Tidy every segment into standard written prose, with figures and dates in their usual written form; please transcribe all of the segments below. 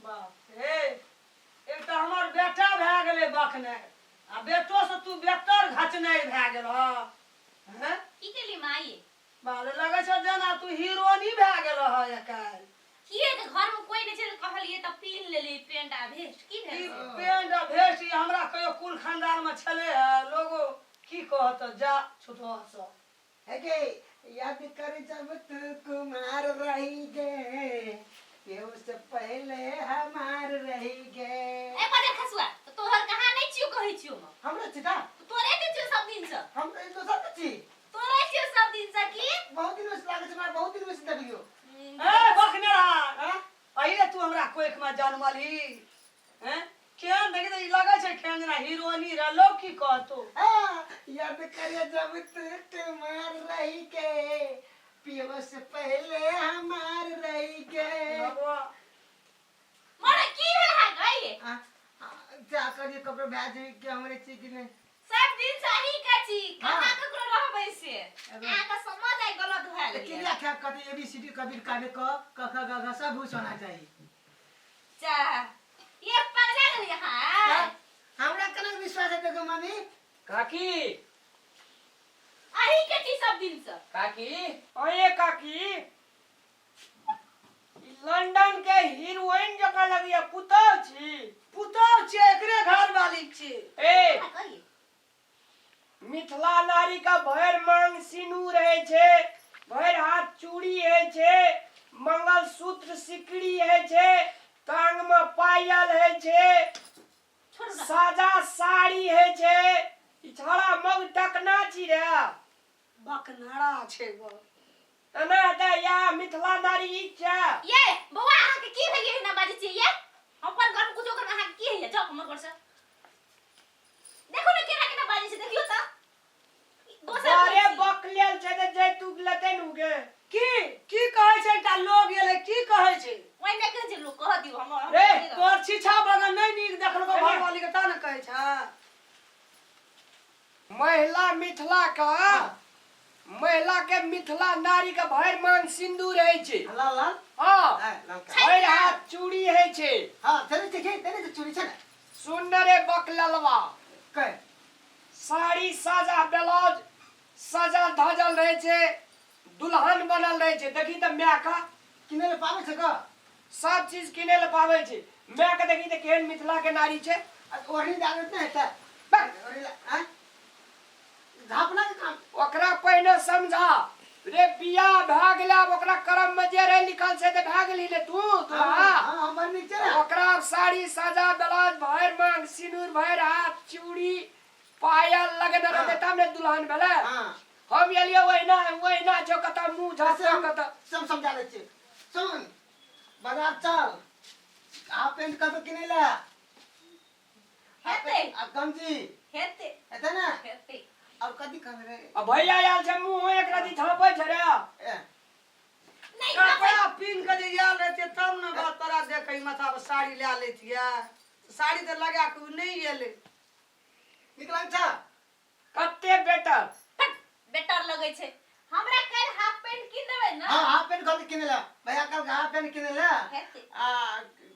बाप रे, एक तऽ हमर बेटा भए गेलै बकनाइ आ बेटोसँ तू बेहतर घचनाइ भए गेल हँ। की केली माई? बाप रे, लगै छौ जेना तू हीरोनी भए गेल हँ आइकाल्हि। किए तऽ घरमे कोइ नहि छै तऽ कहलियै तऽ पीन लेली पेंट आ भेस्ट। की ई भेल? पेंट आ भेस्ट ई हमरा कहियो कुल खानदानमे छलै हँ? लोगो की कहत, जा छुटवा सब। हे गे, याद कर जब तू कुमार रही गे, केहू से पहले हमार रही गे। ए बजर खसुआ, तऽ तोहर कहाँ नहि छियौ कहै छियौ हम। हमरा छिका? तोरे के छियौ सब दिनसँ। हम तऽ दोसर के छी। तोरे छियौ सब दिनसँ की? बहुत दिन से लागै छै हमरा, बहुत दिन से देखलियौ। ए बकनेरा, हाँ? पहिले तू हमरा कोखि में जनमलही हैं, केहन देखी तऽ ई लगै छै केहन जेना हीरोनी रह, लोग की कहतो। हाँ, याद करे जब तू कुमार रही के, पियो से पहले हमार रही के। भगवान। मरे की भेल है गई? हाँ, हाँ, जा करिए कपड़ा भए जेबी कि हमरे छी कि नहीं। सब दिन से अही के छी। हाँ। कहाँ ककरो रहबै से? अहाँके समझ आइ गलत भए तऽ गेल। क्रिया खा कथी, A B C D, Kabir काबे क क ख ग घ सब हुस होना चाहिए। जा ये पगला गेलियै अहाँ? हमरा केना विश्वास हेतै गो मम्मी? काकी। अही के छी सब दिन से। काकी, अये काकी, ई लंदन के हीरोइन जकाँ लगैया, पुतहु छी? पुतहु छियै, एकरे घरवाली छियै। ए। कहाँ कहियै? मिथिला नारी का भरि मांग सिनूर होइ छै, भरि हाथ चूड़ी होइ छै, मंगलसूत्र सिकड़ी होइ छै, टांग में पायल होइ छै। छोड़ू ना। साजा साड़ी होइ छै। ई छौड़ा मग टकना छी रे। बकनारा छै गो। एना हेतै या मिथिला नारी ई छै? ये बौआ, अहाँके की भेल एना बाजै छियै? ये हम अपन घरमे कुछो करब, अहाँके की होइए? जाउ हमर घरसँ। देखो ने केना केना बाजै छै, देखियौ तऽ दोसर अरे कोइ छी। बकलेल छै तऽ जैतुक लेतै ने उगे। की की कहै छै एकटा लोग एलै, की कहै छै? ओहि नहि कहै छै लोक, कह दियौ हमर रे, तोहर छीछा बगन नहि नीक देखलको घरवाली के, ता ने कहै छै। महिला मिथिला का महिला के मिथिला नारी के भरि मांग सिंदूर होइ छै। लाल लाल। हाँ। हाँ, लाल का। भरि हाथ चूड़ी होइ छै। हाँ, तेरे देखी, तेरे तो चूड़ी छै ने। सुन रे बकललवा। कह। साड़ी साजा ब्लाउज सजल धजल रहै छै, दुल्हन बनल रहै छै। देखी तऽ माय का। किनै लए पाबै छै का? सब चीज किनै लए पाबै छै। माय के देखी तऽ केहन मिथिला के नारी छै। आ ओढ़नी डालत नहि हेतै? बक। ओढ़नी ला, आँय? झापना के काम। ओकरा पहिने समझा रे, बियाह भए गेलै, आब ओकरा करम में जे रहे लिखल से तऽ भए गेलही ने तू दुल्हा। हाँ, हमर नीक छै ने। ओकरा आब साड़ी साजा ब्लाउज भरि मांग सिनूर भरि हाथ चूड़ी पायल लगेने रहतै तब ने दुल्हन भेलै। हाँ। हम एलियै ओहिना ओहिना छौ, कतऽ मुँह से झाँपतौ हम कतऽ। से हम समझा दै छियै। सुन, बाजार चल, हाफ पेंट कतौ किनै लए। हेतै। आ गंजी। हेतै। हेतै ने? हेतै। अब कथी कहबै रे? आ भैया आयल छै, मुँह एक रति झाँपै छै रे। ए, नहि। कपड़ा पिन्ह के जे आयल रहतियै तब ने बात तोरा देखै, माथा पर साड़ी लए लैतियै। साड़ी तऽ लगा के उ नहि एलै। नीक लगै छ? कते बेटर। हट, बेटर लगै छै। हमरा काल्हि हाफ पैंट कीन देबै ने? हाँ, हाफ पैंट कहलकै किनै लए। भैया कहलकै हाफ पैंट किनै लए। हेतै। आ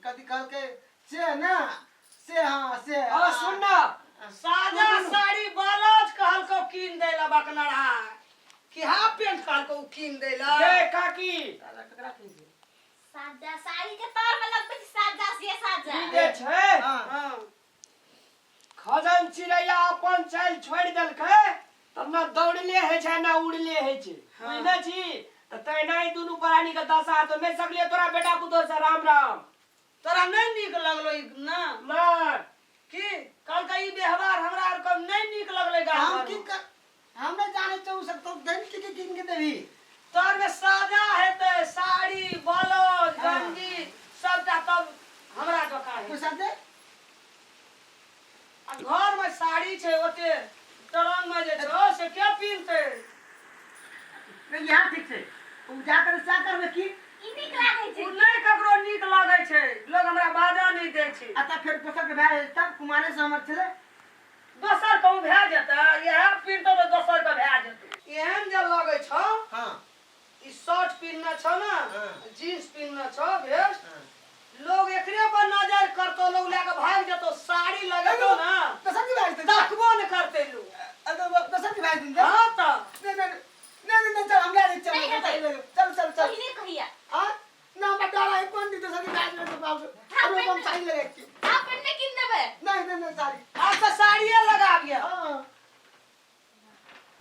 कथी कहलकै से ने से, हाँ से। हाँ, सुन ना। सादा साड़ी ब्लाउज कहलकौ कीन दै लए बकनरहा, कि हाफ पैंट कहलकौ उ कीन दै लए? गे काकी। सादा ककरा किन दे? सादा साड़ी के तर में लगबै छै साजा से साजा। ई जे छै हाँ। हाँ। खजन चिड़ैया अपन चालि छोड़ि देलकै तऽ न दौड़ले होइ छै न उड़ले होइ छै। हाँ। बुझने छी तऽ तहिना ही दुनू प्राणी के दशा तो नहि सकलियै तोरा बेटा पुतोह से। राम राम। तोरा नहि नीक लगलो ई ना? नहि। की कहलकै ई व्यवहार हमरा आर के नहि नीक लगलै गाम हम घरमे। की कर, हम नहि जानै छियै ओ सब, तो देन की की कीन के देबही? तोहर में साजा हेतै साड़ी ब्लाउज हाँ। गंजी सबटा, तब हमरा जकाँ हेतै। पैसा दे। आ घर में साड़ी छै ओते तरंग में जे छौ से के पिन्हतै? नहीं, यहाँ ठीक छै, ओ जा कर सा करबै की। ई नीक लागै छै। ओ नहि ककरो नीक लगै छै, लोग हमरा बाजा नहि दै छै। आ तब फेर दोसर के भए जेतै, तब कुमारे से हमर छलै। दोसर कहूँ भए जेतै? इएह पिन्हतौ तऽ दोसर के भए जेतै। एहन जे लगै छौ। हाँ। ई शर्ट पिन्हने छौ ने? हाँ। जीन्स पिन्हने छौ, भेस्ट। हाँ। लोग एकरे पर नजर करतो, लोग लए के भागि जेतो, साड़ी लगेतो ना। दोसर की भाई। तकबो ने करते लोग। दोसर की भाई दिन। हाँ तऽ। नहीं नहीं नहीं नहीं, चल हम ले चल। नहीं हेतै। चल चल चल। पहिने कहिया। आ ना, हमरा डर है कोन दी दोसर की भाई दिन बाबू। हाँ, अरे हम साड़ी लगे छी। आप पहिने कीन देबै। नहीं नहीं नहीं, साड़ी। अच्छा, साड़िए लगाबिए। हाँ।